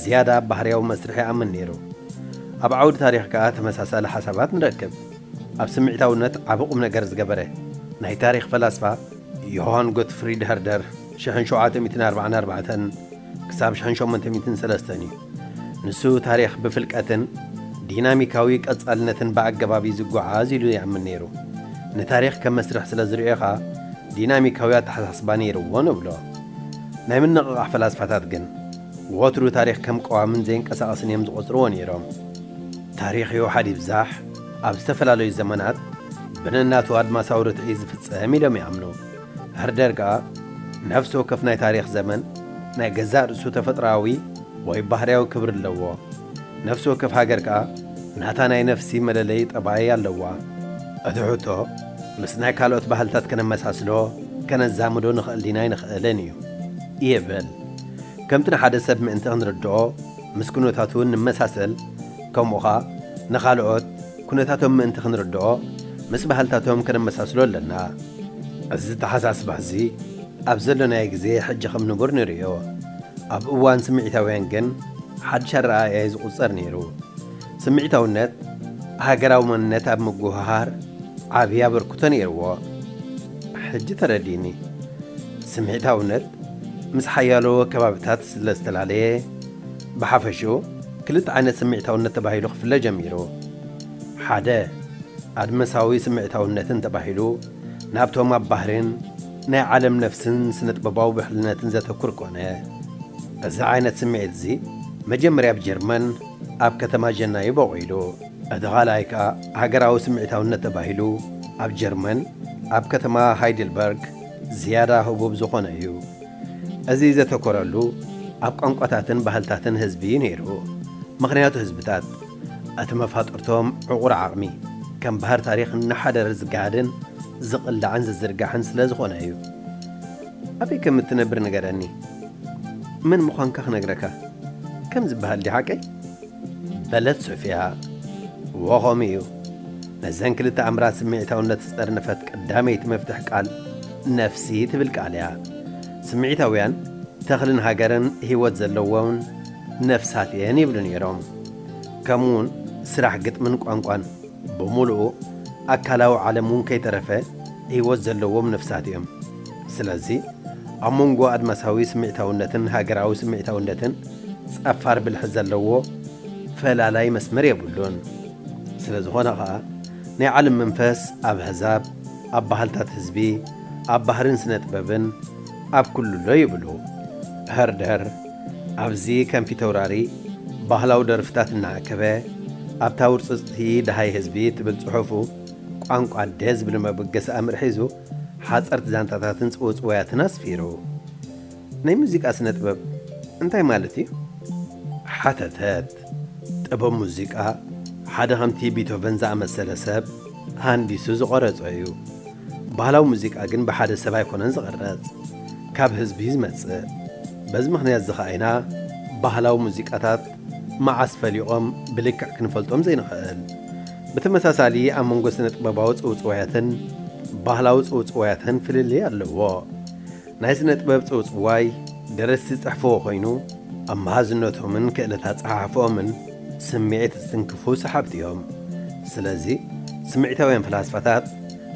ዝያዳ ኣብ ባህርያዊ መስርሕ ይኣምን ነይሩ። ኣብ ዓውዲ ታሪኽ ከኣ ተመሳሳሊ ሓሳባት ንረክብ። ኣብ ስምዒታውነት ዓቢ ቁም ነገር ዝገበረ ናይ ታሪኽ ፈላስፋ ዮሃን ጎትፍሪድ ሀርደር ሽሕን ሸውዓተ ሚእትን ኣርባዓን ኣርባዕተን ክሳብ ሽሕን ሸሞንተ ሚእትን ሰለስተን እዩ። ንሱ ታሪኽ ብፍልቀትን ዲናሚካዊ ቀጻልነትን ብኣገባብ እዩ ዝጓዓዝ ኢሉ ይኣምን ነይሩ። ንታሪኽ ከም መስርሕ ስለ ዝርእዮ ኸኣ ዲናሚካዊ ኣተሓሳስባ ነይርዎ ንብሎ። ናይ ምንቕቓሕ ፈላስፋታት ግን ወትሩ ታሪኽ ከም ቀዋምን ዘየንቀሳቐስን እዮም ዝቖጽርዎ ነይሮም። ታሪኽ ይውሓድ ይብዛሕ ኣብ ዝተፈላለዩ ዘመናት ብነናቱ ኣድማሳዊ ርትዒ ዝፍጸም ኢሎም ይኣምኑ። ሀርደር ከኣ ነፍሲ ወከፍ ናይ ታሪኽ ዘመን ናይ ገዛእ ርእሱ ተፈጥሮኣዊ ወይ ባህርያዊ ክብሪ ኣለዎ። ነፍሲ ወከፍ ሃገር ከኣ ናታ ናይ ነፍሲ መለለዪ ጠባይ ኣለዋ። እቲ ሕቶ ምስ ናይ ካልኦት ባህልታት ከነመሳስሎ ከነዛምዶ ንኽእል ዲና ኣይንኽእልን እዩ ይብል። ከምቲ ንሓደ ሰብ ምእንቲ ክንርድኦ ምስ ኩነታቱ እውን ንመሳሰል፣ ከምኡ ኸኣ ንኻልኦት ኩነታቶም ምእንቲ ክንርድኦ ምስ ባህልታቶም ከነመሳስሎ ኣለና። እዚ ኣተሓሳስባ እዚ ኣብ ዘሎናዮ ግዜ ሕጂ ከም ንቡር ንርእዮ። ኣብ እዋን ስምዒታውያን ግን ሓድሽ ኣረኣእያ እዩ ዝቑጸር ነይሩ። ስምዒታውነት ሃገራዊ መንነት ኣብ ምጉህሃር ዓብዪ ኣበርክቶ ነይርዎ። ሕጂ ተረዲእኒ። ስምዒታውነት ምስ ሓያሎ ከባብታት ስለ ዝተፈላለየ፣ ብሓፈሽኡ ክልተ ዓይነት ስምዒታውነት ተባሂሉ ክፍለ ጀሚሩ። ሓደ ኣድመሳዊ ስምዒታውነትን ተባሂሉ ናብቶም ኣብ ባህርን ናይ ዓለም ነፍስን ስነጥበባዊ ብሕልነትን ዘተኩር ኮነ። እዚ ዓይነት ስምዒት እዚ መጀመርያ ኣብ ጀርመን ኣብ ከተማ ጀና እዩ በቑሉ። እቲ ካልኣይ ከኣ ሃገራዊ ስምዒታውነት ተባሂሉ ኣብ ጀርመን ኣብ ከተማ ሃይደልበርግ ዝያዳ ህቡብ ዝኾነ እዩ። እዚ ዘተኮረሉ ኣብ ቋንቋታትን ባህልታትን ህዝቢ እዩ ነይሩ። ምኽንያቱ ህዝብታት እቲ መፋጥርቶም ዕቑር ዓቕሚ ከም ባህር ታሪኽ እናሓደረ ዝገሃድን ዝቕላዕን ዝዝርጋሕን ስለ ዝኾነ እዩ። ኣበይ ከም እትነብር ንገረኒ። መን ምዃንካ ክነግረካ። ከም ዝበሃል ድዩ ሓቀይ? በለት ሶፊያ። እወ ከምኡ እዩ። ነዘን ክልተ ኣምራት ስምዒታውነት ዝጠርነፈት ቀዳመይቲ መፍትሕ ቃል ነፍሲ ትብል ቃል እያ። ስምዒታውያን ተኽልን ሃገርን ህይወት ዘለዎም ነፍሳት እየን ይብሉ ነይሮም። ከምኡውን ስራሕ ግጥምን ቋንቋን ብምሉኡ ኣካላዊ ዓለም እውን ከይተረፈ ህይወት ዘለዎም ነፍሳት እዮም። ስለዚ ኣብ መንጎ ኣድማሳዊ ስምዒታውነትን ሃገራዊ ስምዒታውነትን ጸፋር ብልሒ ዘለዎ ፈላላይ መስመር የብሉን። ስለ ዝኾነ ኸኣ ናይ ዓለም መንፈስ ኣብ ኣህዛብ፣ ኣብ ባህልታት ህዝቢ፣ ኣብ ባህርን ስነ ጥበብን ኣብ ኩሉ ኣሎ ይብሉ። ህርደር ኣብዚ ከም ፊተውራሪ ባህላዊ ደርፍታት እናኣከበ ኣብታ ውርጽጽቲ ደሃይ ህዝቢ ትብል ጽሑፉ ቋንቋ ኣደ ዝብል መበገሲ ኣምር ሒዙ ሓጸርቲ ዛንታታትን ጽውጽውያትን ኣስፊሩ። ናይ ሙዚቃ ስነ ጥበብ እንታይ ማለት እዩ? ሓተተት። ጥበብ ሙዚቃ ሓደ ከምቲ ቢቶቨን ዝኣመሰለ ሰብ ሃንዲሱ ዝቐረጾ እዩ። ባህላዊ ሙዚቃ ግን ብሓደ ሰብ ኣይኮነን ዝቐረጽ፣ ካብ ህዝቢ እዩ ዝመጽእ። በዚ ምኽንያት እዚ ኸኣ ኢና ባህላዊ ሙዚቃታት መዓስ ፈሊቖም ብልክዕ ክንፈልጦም ዘይንኽእል። ብተመሳሳሊ ኣብ መንጎ ስነ ጥበባዊ ጽውጽዋያትን ባህላዊ ጽውጽዋያትን ፍልልይ ኣለዎ። ናይ ስነ ጥበብ ጽውጽዋይ ደረስቲ ዝጽሕፍዎ ኮይኑ ኣብ መሃዝነቶምን ክእለት ኣጸሓሕፍኦምን ስምዒት ዝትንክፉ ሰሓብቲ እዮም። ስለዚ ስምዒታውያን ፈላስፋታት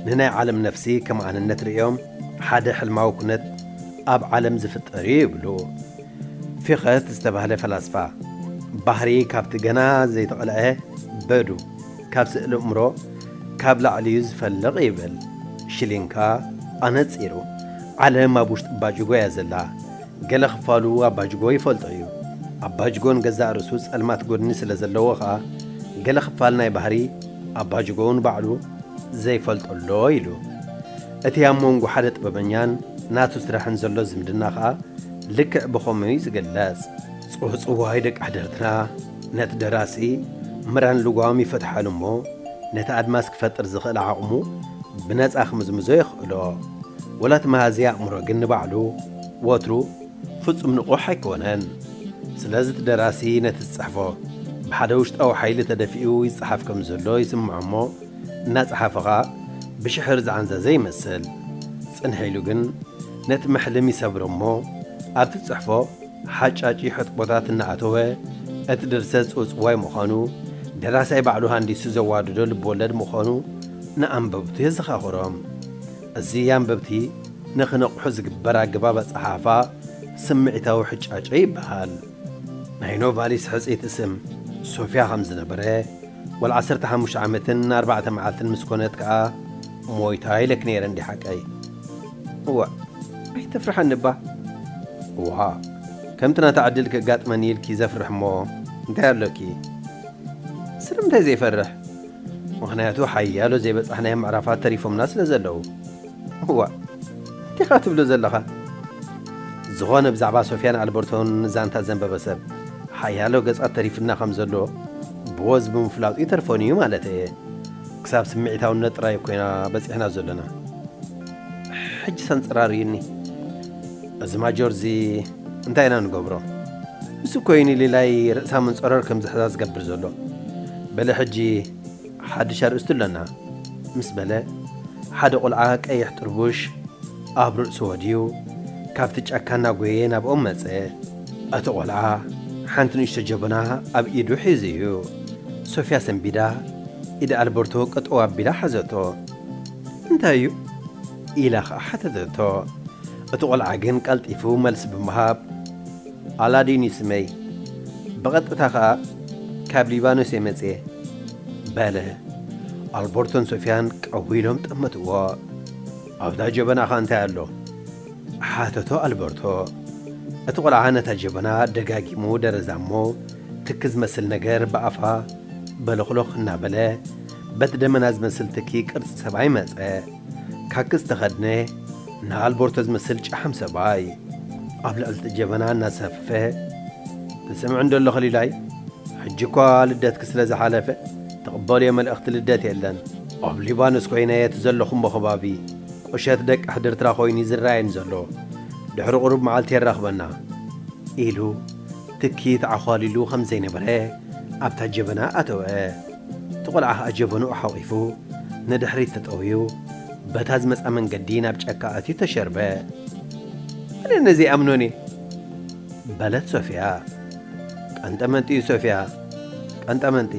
ንናይ ዓለም ነፍሲ ከም ኣንነት ርእዮም ሓደ ሕልማዊ ኩነት ኣብ ዓለም ዝፍጠር እዩ ይብሉ። ፊኸት ዝተባህለ ፈላስፋ፣ ባህሪ ካብቲ ገና ዘይተቐልዐ በዱ ካብ ስእሊ እምሮ ካብ ላዕሊ እዩ ዝፈልቕ ይብል። ሽሊንካ ኣነጺሩ፣ ዓለም ኣብ ውሽጢ ኣባጅጎ እያ ዘላ። ገለ ክፋሉ ኣባጅጎ ይፈልጦ እዩ። ኣባጅጎ ንገዛእ ርእሱ ጸልማት ጎድኒ ስለ ዘለዎ ኸኣ ገለ ክፋል ናይ ባህሪ ኣባጅጎ እውን ባዕሉ ዘይፈልጦ ኣሎ ኢሉ። እቲ ኣብ መንጎ ሓደ ጥበበኛን ናቱ ስራሕን ዘሎ ዝምድና ኸኣ ልክዕ ብኸምኡ እዩ ዝግለጽ። ጽውጽዋይ ደቂ ሕደርትና ነቲ ደራሲ ምራን ልጓም ይፈትሓሉ እሞ ነቲ ኣድማስ ክፈጥር ዝኽእል ዓቕሙ ብነጻ ክምዝምዞ የኽእሎ። ወላ እቲ መሃዚ ኣእምሮ ግን ንባዕሉ ወትሩ ፍጹም ንቑሕ ኣይኮነን። ስለዚ እቲ ደራሲ ነቲ ዝጽሕፎ ብሓደ ውሽጣዊ ሓይሊ ተደፊኡ ይጸሓፍ ከም ዘሎ ይስምዖ እሞ እናጸሓፈ ኸኣ ብሽሕር ዝዓንዘዘ ይመስል። ጽንሕ ኢሉ ግን ነቲ መሕልም ይሰብሮ እሞ ኣብቲ ዝጽሕፎ ሓጫጪ ሕጥቦታት እናኣተወ እቲ ድርሰት ጽውጽዋይ ምዃኑ ደራሳይ ባዕሉ ሃንዲሱ ዘዋደዶ ልብወለድ ምዃኑ ንኣንበብቱ የዘኻኽሮም። እዚ ኣንበብቲ ንኽነቕሑ ዝግበር ኣገባብ ኣጸሓሕፋ ስምዒታዊ ሕጫጨ ይበሃል። ናይ ኖቫሊስ ሕጽይቲ ስም ሶፍያ ከም ዝነበረ፣ ወላ ዓሰርተ ሓሙሽተ ዓመትን ኣርባዕተ መዓልትን ምስ ኮነት ከኣ ሞይታ ኢለኪ ነይረ እንዲ ሓቀይ። እዋ ኣይተፍርሓኒ እባ። እዋ ከምቲ ናታ ዕድል ክጋጥመኒ ኢልኪ ዘፍርሕ እሞ እንታይ ኣሎኪ? ስለምንታይ ዘይፈርሕ? ምኽንያቱ ሓያሎ ዘይበጻሕናዮም ምዕራፋት ተሪፎምና ስለ ዘለዉ። እዋ እንቲኻ ትብሎ ዘለኻ? ዝኾነ ብዛዕባ ሶፍያን ኣልበርቶን ዛንታ ዘንበበ ሰብ ሓያሎ ገጻት ተሪፍና ከም ዘሎ ብወዝ ብምፍላጡ ይተርፎን እዩ ማለት እየ። ክሳብ ስምዒታውነት ጥራይ ኮይና በጺሕና ዘሎና። ሕጂ ሰንጽራርዩኒ። እዚ ማጆርዚ እንታይ ኢና ንገብሮ? ንሱ ኮይኑ ሊላይ ርእሳ መንጸረር ከም ዝሕዛ ዝገብር ዘሎ። በለ ሕጂ ሓድሽ ኣርእስቲ ኣሎና ምስ በለ ሓደ ቁልዓ ቀይሕ ጥርቡሽ ኣብ ርእሱ ወድዩ ካብቲ ጫካ እናጎየ ናብኦም መጸ። እቲ ቆልዓ ሓንቲ ንእሽቶ ጀበና ኣብ ኢዱ ሒዙ እዩ። ሶፍያ ሰንቢዳ ኢድ ኣልበርቶ ቀጠው ኣቢላ ሓዘቶ። እንታይ እዩ? ኢላ ኸዓ ሓተተቶ። እቲ ቆልዓ ግን ቀልጢፉ መልሲ ብምሃብ ኣላዲን እዩ ስመይ። ብቐጥታ ኸኣ ካብ ሊባኖስ እየ መጽየ በለ። ኣልበርቶን ሶፍያን ቀው ኢሎም ጠመትዎ። ኣብዛ ጀበናኻ እንታይ ኣሎ? ሓተቶ ኣልበርቶ። እቲ ቆልዓ ነታ ጀበና ደጋጊሙ ደረዛ እሞ ትኪ ዝመስል ነገር ብኣፋ በለኽሎኽ እናበለ በቲ ደመና ዝመስል ትኪ ቅርጺ ሰብኣይ መጸ። ካኪ ዝተኸድነ ንኣልበርቶ ዝመስል ጨሓም ሰብኣይ ኣብ ልዕሊ እቲ ጀበና እናሰፈፈ ትስምዕ እንዶ ኣለኺ ሊላይ? ሕጂ እኳ ልደትኪ ስለ ዝሓለፈ ትቕበልዮ መልእኽቲ ልደት የለን። ኣብ ሊባኖስ ኮይነ እቲ ዘለኹሞ ከባቢ ቁሸት ደቂ ሕድርትራ ኮይኑ እዩ ዝረኣየኒ ዘሎ። ድሕሪ ቁሩብ መዓልቲ የራኽበና ኢሉ ትኪ ተዓዃሊሉ ከም ዘይነበረ ኣብታ ጀበና ኣተወ። እቲ ቆልዓ ኸኣ ጀበንኡ ሓቒፉ ንድሕሪት ተጠውዩ በታ ዝመጻ መንገዲ ናብ ጫካ ኣትዩ ተሸርበ። ኣነ ነዚ ኣምኖን እየ በለት ሶፍያ። ቀንጠመንጢ እዩ ሶፍያ፣ ቀንጠመንጢ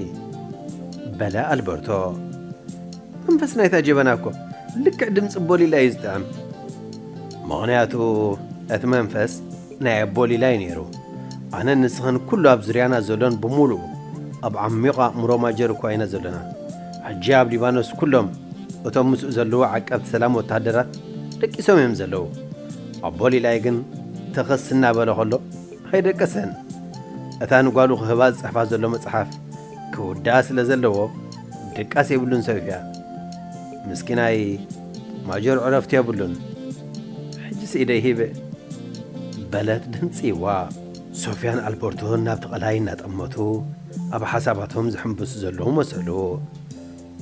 በለ ኣልበርቶ። መንፈስ ናይታ ጀበና እኮ ልክዕ ድምፂ ቦሊላ እዩ ዝጥዕም። ምኽንያቱ እቲ መንፈስ ናይ ኣቦሊላ እዩ ነይሩ። ኣነን ንስኽን ኩሉ ኣብ ዙርያና ዘሎን ብምሉኡ ኣብ ዓሚቕ ኣእምሮ ማጀር እኳ ኢና ዘሎና። ሕጂ ኣብ ሊባኖስ ኩሎም እቶም ምስኡ ዘለዉ ዓቀብቲ ሰላም ወተሃደራት ደቂሶም እዮም ዘለዉ። ኣቦሊላይ ግን ተኸስ እናበለ ከሎ ኣይደቀሰን። እታ ንጓሉ ክህባ ዝጽሕፋ ዘሎ መጽሓፍ ክውዳእ ስለ ዘለዎ ድቃስ የብሉን ሰብያ። ምስኪናይ ማጆር ዕረፍቲ የብሉን። ሕጂ ስኢደ ይሂበ በለት ድምፂዋ። ሶፍያን ኣልበርቶን ናብቲ ቀላይ እናጠመቱ ኣብ ሓሳባቶም ዝሕምብሱ ዘለዉ መሰሉ።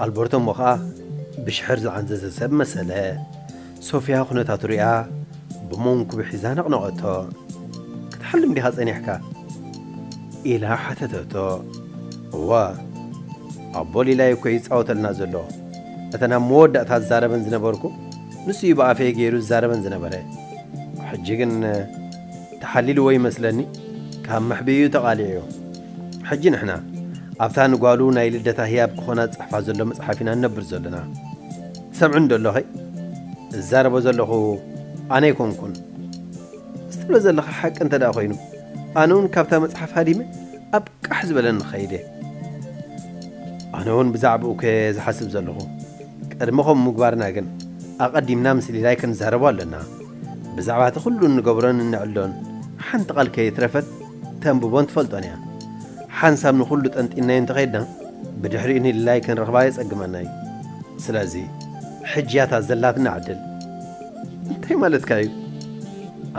ኣልበርቶ እሞ ኸኣ ብሽሕር ዝዓንዘዘ ሰብ መሰለ። ሶፍያ ኩነታቱ ሪኣ ብመንኩቡ ሒዛ ነቕነቐቶ። ክትሓልም ዲኻ ጸኒሕካ? ኢላ ሓተተቶ። እወ፣ ኣቦ ሊላይ እኮ ይጻወተልና ዘሎ። እተን ኣብ መወዳእታ ዝዛረበን ዝነበርኩ ንሱ እዩ ብኣፈይ ገይሩ ዝዛረበን ዝነበረ። ሕጂ ግን ተሓሊልዎ ይመስለኒ፣ ካብ መሕብኢኡ ተቓሊዑ እዩ። ሕጂ ንሕና ኣብታ ንጓሉ ናይ ልደታ ህያብ ክኾና ዝጽሕፋ ዘሎ መጽሓፍ ኢና ንነብር ዘለና። ትሰምዑኒ ዶ ኣለኺ? እዛረቦ ዘለኹ ኣነ ኣይኮንኩን። እዚ ትብሎ ዘለኻ ሓቂ እንተ ደኣ ኮይኑ፣ ኣነ እውን ካብታ መጽሓፍ ሃዲመ ኣብ ቃሕ ዝበለኒ ክኸይድ እየ። ኣነ እውን ብዛዕባኡ እኮ እየ ዝሓስብ ዘለኹ። ቅድሚ ከምኡ ምግባርና ግን፣ ኣቐዲምና ምስ ሊላይ ክንዛረቦ ኣለና። ብዛዕባ እቲ ኩሉ እንገብሮን እንዕልሎን ሓንቲ ቃል ከይትረፈት ተንብቦን ትፈልጦን እያ። ሓንሳብ ንኹሉ ጠንጢናዮ እንተኸይድና፣ ብድሕሪኡ ንሊላይ ክንረኽባ የጸግመና እዩ። ስለዚ፣ ሕጂ እያ እታ ዘላትና ዕድል። እንታይ ማለትካ እዩ?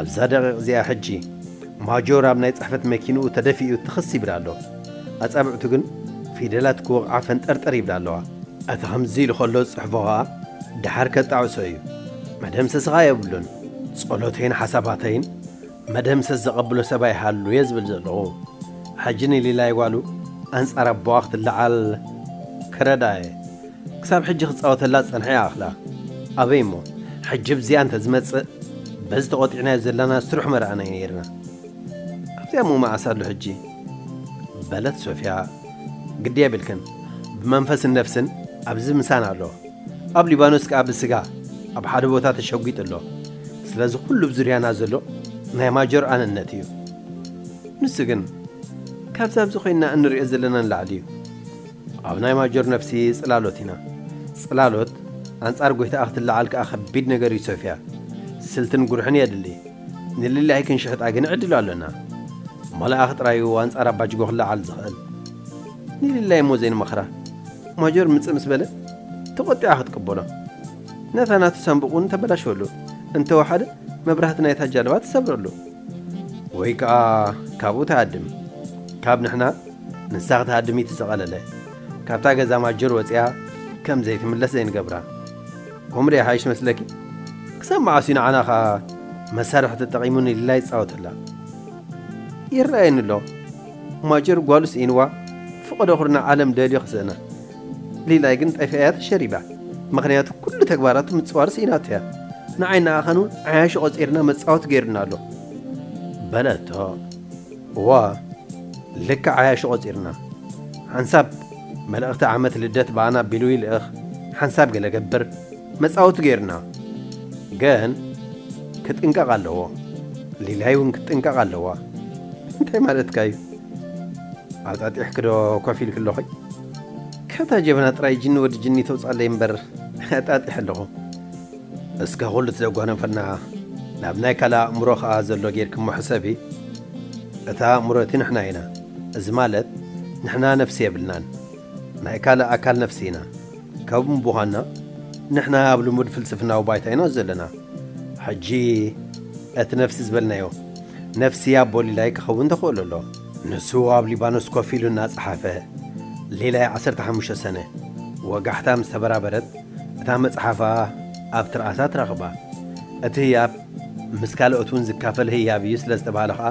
ኣብዛ ደቂቕ እዚኣ ሕጂ፣ ማጆር ኣብ ናይ ጽሕፈት መኪንኡ ተደፊኡ ትኽስ ይብል ኣሎ። ኣጻብዕቱ ግን ፊደላት ክወቕዓ ፈንጠርጠር ይብላ ኣለዋ። እቲ ከምዚ ኢሉ ከሎ ዝጽሕፎ ኸኣ፣ ደሓር ከጣዕሶ እዩ። መደምሰሲ ኸኣ የብሉን። ጸሎተይን ሓሳባተይን መደምሰስ ዘቐብሎ ሰብ ኣይሃሉ እየ ዝብል ዘለኹ። ሕጂ ንሊላይ ጓሉ ኣንጻር ኣቦኣ ክትለዓል ክረድኣ እየ። ክሳብ ሕጂ ክጻወተላ ዝጸንሐ ይኣኽላ። ኣበይ እሞ፣ ሕጂ ብዚኣ እንተ ዝመጽእ፣ በዚ ተቖጢዕናዮ ዘለና ስሩሕ መርኣናዮ ነይርና። ኣብዚኣ እሞ መዓስ ኣሎ ሕጂ? በለት ሶፍያ። ግዲ የብልክን፣ ብመንፈስን ነፍስን ኣብዚ ምሳና ኣሎ። ኣብ ሊባኖስ ከኣ ብስጋ ኣብ ሓደ ቦታ ተሸጒጡ ኣሎ። ስለዚ ኩሉ ብዙርያና ዘሎ ናይ ማጆር ኣነነት እዩ። ንሱ ግን ካብዚ ኣብዚ ኮይንና እንርእዮ ዘለና ንላዕሊ እዩ። ኣብ ናይ ማጆር ነፍሲ ጽላሎት ኢና። ጽላሎት ኣንጻር ጎይታኣ ክትለዓል ከኣ ከቢድ ነገር እዩ ሶፍያ። ስልትን ጉርሕን የድሊ። ንሊላይ ክንሽሕጣ ግን ዕድል ኣሎና። መልኣኽ ጥራይ እዩ ኣንጻር ኣባጅጎ ክለዓል ዝኽእል። ንሊላይ እሞ ዘይንመኽራ። ማጆር ምጽእ ምስ በለ ተቖጢዓ ክትቅበሎ። ነታ ናቱ ሳንቡቕ እውን ተበላሽወሉ። እንተወሓደ መብራህቲ ናይታ ጃልባ ትሰብረሉ። ወይ ከኣ ካብኡ ትሃድም። ካብ ንሕና ንሳ ክትሃድም እዩ እቲ ዝቐለለ። ካብታ ገዛ ማጆር ወጺኣ ከም ዘይትምለስ ዘይንገብራ። ከምኡ ዶ ይሓይሽ መስለኪ? ክሳብ መዓስ እዩ ንዓና ኸኣ መሳርሒ ተጠቒሙ ንሊላይ ይጻወተላ? ይረኣየኒ ኣሎ። ማጆር ጓሉ ስኢንዋ፣ ፍቐዶ ኩርናዕ ዓለም ደልዩ ክስእና። ሊላይ ግን ጠፊኣያ ተሸሪባ። ምኽንያቱ ኩሉ ተግባራቱ ምጽዋር ስኢናቶ እያ። ንዓይ ንኣኻን እውን ዓያሹ ቆጺርና መጻወቲ ገይሩና ኣሎ። በለቶ። እዋ፣ ልክዕ ዓያሹ ቆጺርና። ሓንሳብ መልእኽቲ ዓመት ልደት ብኣና ኣቢሉ ይልእኽ፣ ሓንሳብ ገለ ገብር፣ መጻወቲ ገይሩና። ግን ክጥንቀቕ ኣለዎ። ሊላይ እውን ክትጥንቀቕ ኣለዋ። እንታይ ማለትካ እዩ? ኣጣጢሕኪ ዶ ኮፍ ኢልኪ ኣለኺ? ካብታ ጀበና ጥራይ ጅኒ ወዲ ጅኒ ተውጻለይ እምበር ኣጣጢሐ ኣለኹ። እስከ ኩሉ እቲ ዘጓነፈና ናብ ናይ ካልእ ኣእምሮ ኸኣ ዘሎ ጌርክሞ ሕሰቢ። እታ ኣእምሮ እቲ ንሕና ኢና። እዚ ማለት ንሕና ነፍሲ የብልናን። ናይ ካልእ ኣካል ነፍሲ ኢና። ካብ ምዃንና ንሕና ኣብ ልሙድ ፍልስፍናዊ ባይታ ኢና ዘለና። ሕጂ እቲ ነፍሲ ዝበልናዮ ነፍሲ ኣቦ ሊላይ ክኸውን ተኽእሎ ኣሎ። ንሱ ኣብ ሊባኖስ ኮፍ ኢሉ እናጸሓፈ፣ ሊላይ ዓሰርተ ሓሙሽተ ሰነ ወጋሕታ ምስ ተበራበረት፣ እታ መጽሓፋ ኣብ ትርኣሳ ትረኽባ። እቲ ህያብ ምስ ካልኦት እውን ዝካፈል ህያብ እዩ ስለ ዝተባህለ ኸኣ፣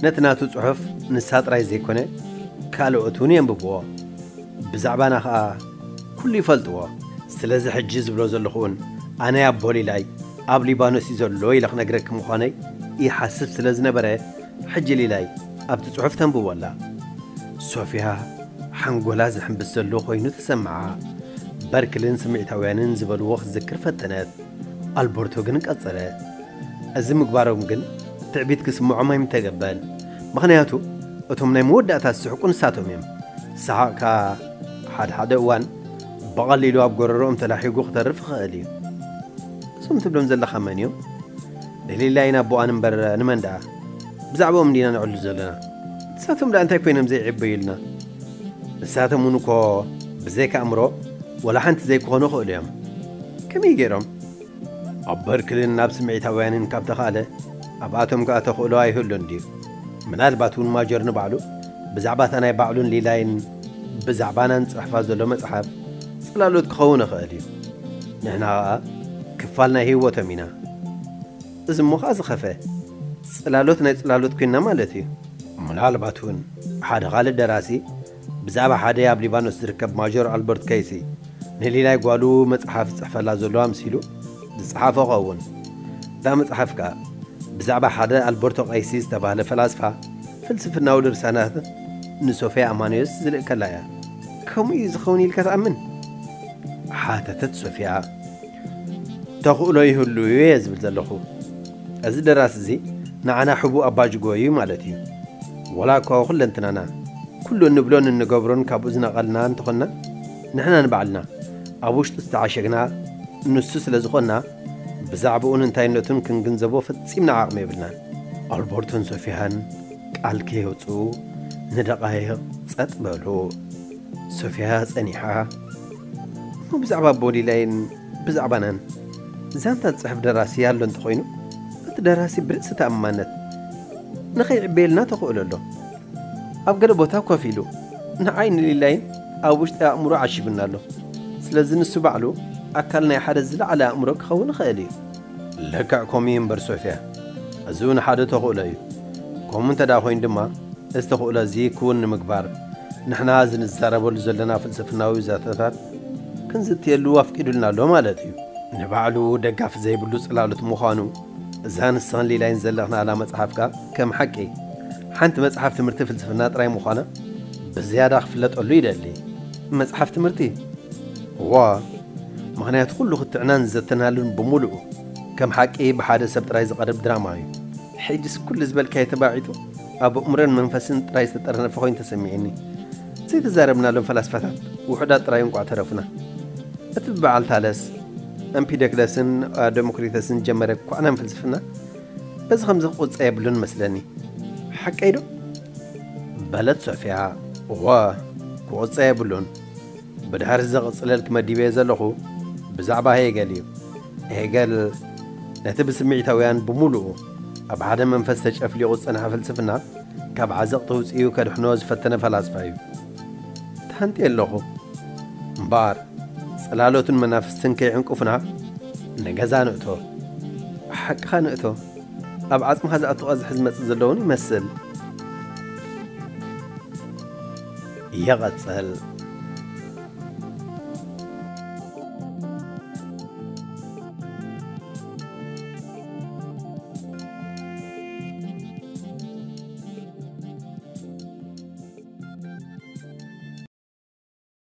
ነቲ ናቱ ጽሑፍ ንሳ ጥራይ ዘይኮነ፣ ካልኦት እውን የንብብዎ። ብዛዕባና ኸኣ ኩሉ ይፈልጥዎ። ስለዚ ሕጂ ዝብሎ ዘለኹ እውን ኣነ ኣቦ ሊላይ ኣብ ሊባኖስ እዩ ዘሎ ኢለ ክነግረኪ ምዃነይ ይሓስብ ስለ ዝነበረ፣ ሕጂ ሊላይ ኣብቲ ጽሑፍ ተንብቦ ኣላ። ሶፊያ ሓንጎላ ዝሕንብስ ዘሎ ኮይኑ ተሰምዓ። በርክልን ስምዒታውያንን ዝበልዎ ክትዝክር ፈተነት። ኣልበርቶ ግን ቀጸለ። እዚ ምግባሮም ግን ትዕቢት ክስምዖም ኣይምተገበን። ምኽንያቱ እቶም ናይ መወዳእታ ዝስሕቁ ንሳቶም እዮም። ሰሓቕካ ሓደ ሓደ እዋን ብቐሊሉ ኣብ ጎረሮኦም ተላሒጉ ክተርፍ ይኽእል እዩ። እዞም ትብሎም ዘለኻ መን እዮም? ንሊላይን ኣቦኣን እምበር ንመን ደኣ? ብዛዕባኦም እንዲና ነዕሉ ዘለና። ንሳቶም ደኣ እንታይ ኮይኖም ዘይዕበዩልና? ንሳቶም እውን እኮ ብዘይካ ኣእምሮ ወላ ሓንቲ ዘይክኾኑ ይኽእሉ እዮም። ከመይ ገይሮም? ኣብ በርክልን ናብ ስምዒታውያንን ካብ ተኻእለ ኣብኣቶም ከኣ ተኽእሎ ኣይህሉን ድዩ? ምናልባት እውን ማጆር ንባዕሉ ብዛዕባ እታ ናይ ባዕሉን ሊላይን ብዛዕባናን ጽሕፋ ዘሎ መጽሓፍ ጽላሎት ክኸውን ይኽእል እዩ። ንሕና ኸኣ ክፋል ናይ ህይወቶም ኢና። እዚ እሞ ኸኣ ዝኸፈ ጽላሎት ናይ ጽላሎት ኮይና ማለት እዩ። ምናልባት እውን ሓደ ካልእ ደራሲ ብዛዕባ ሓደ ኣብ ሊባኖስ ዝርከብ ማጆር ኣልበርት ከይሲ ንሊላይ ጓሉ መጽሓፍ ዝጽሕፈላ ዘሎ ኣምሲሉ ዝጸሓፎ ኸውን። እታ መጽሓፍ ከኣ ብዛዕባ ሓደ ኣልበርቶ ቀይሲ ዝተባህለ ፈላስፋ ፍልስፍናዊ ድርሳናት ንሶፊያ ኣማኑዮስ ዝልእከላ እያ። ከምኡ እዩ ዝኸውን ኢልካ ትኣምን? ሓተተት ሶፊያ። ተኽእሎ ይህሉ እዩ እየ ዝብል ዘለኹ። እዚ ደራሲ እዚ ንዓና ሕቡእ ኣባጅጎ እዩ ማለት እዩ። ወላ እኳ ኩለንትናና ኩሉ እንብሎን እንገብሮን ካብኡ ዝነቐልና እንተኾንና፣ ንሕና ንባዕልና ኣብ ውሽጡ ዝተዓሸግና ንሱ ስለ ዝኾንና፣ ብዛዕባኡን እንታይነቱን ክንግንዘቦ ፈጺምና ዓቕሚ የብልናን። ኣልበርቶን ሶፊያን ቃል ከየውጽኡ ንደቓይቕ ጸጥ በሉ። ሶፊያ ጸኒሓ፣ እሞ ብዛዕባ ኣቦ ሊላይን ብዛዕባናን ዛንታ ዝጽሕፍ ደራሲ ኣሎ እንተኾይኑ፣ እቲ ደራሲ ብርእሲ ተኣማነት ንኸይዕበየልና ተኽእሎ ኣሎ። ኣብ ገለ ቦታ ኮፍ ኢሉ ንዓይ ንሊላይን ኣብ ውሽጢ ኣእምሮ ዓሺጉና ኣሎ። ስለዚ ንሱ ባዕሉ ኣካል ናይ ሓደ ዝለዓለ ኣእምሮ ክኸውን ይኽእል እዩ። ልክዕ ከምኡ እዩ እምበር ሶፊያ፣ እዚ እውን ሓደ ተኽእሎ እዩ። ከምኡ እንተ ደኣ ኮይኑ ድማ፣ እዚ ተኽእሎ እዚ ክውን ንምግባር፣ ንሕና እዚ ንዛረበሉ ዘለና ፍልስፍናዊ ዛተታት ክንዝትየሉ ኣፍቂዱልና ኣሎ ማለት እዩ። ንባዕሉ ደጋፊ ዘይብሉ ጽላሎት ምዃኑ፣ እዛ ንስኽን ሊላይን ዘለኽናላ መጽሓፍካ ከም ሓቂ ሓንቲ መጽሓፍ ትምህርቲ ፍልስፍና ጥራይ ምዃና ብዝያዳ ክፍለጠሉ ይደሊ። መጽሓፍ ትምህርቲ? እዋ፣ ምኽንያቱ ኩሉ ክትዕናን ዝዘተናሉን ብምሉኡ ከም ሓቂ ብሓደ ሰብ ጥራይ ዝቐርብ ድራማ እዩ። ሕጅስ ኩሉ ዝበልካዮ ተባዒጡ ኣብ ኣእምሮን መንፈስን ጥራይ ዝተጠርነፈ ኮይኑ ተሰሚዕኒ። ዘይተዛረብናሎም ፈላስፋታት ውሑዳት ጥራይ እንቋዕ ተረፉና። እቲ ብበዓል ታለስ፣ ኣምፒደክለስን ደሞክሪተስን ዝጀመረ ኳዕናን ፍልስፍና በዚ ከምዚ ክቑጸ የብሉን መስለኒ። ሓቀይ ዶ? በለት ሶፊያ። እወ፣ ክቑጸ የብሉን። ብድሕሪ ዘቕጽለልኪ መዲበዮ ዘለኹ ብዛዕባ ሄገል እዩ። ሄገል ነቲ ብስምዒታውያን ብምሉኡ ኣብ ሓደ መንፈስ ተጨፍሊቑ ዝጸንሐ ፍልስፍና ካብ ዓዘቕቲ ውጽኡ ከድሕኖ ዝፈተነ ፈላስፋ እዩ። ተሃንጥየ ኣለኹ። እምበኣር ጽላሎትን መናፍስትን ከይዕንቅፉና ንገዛ ንእቶ። ሓቅኻ ንእቶ። ኣብ ዓጽምኻ ዝኣቱ ቀዝሒ ዝመጽእ ዘሎ እውን ይመስል። ይቐጽል።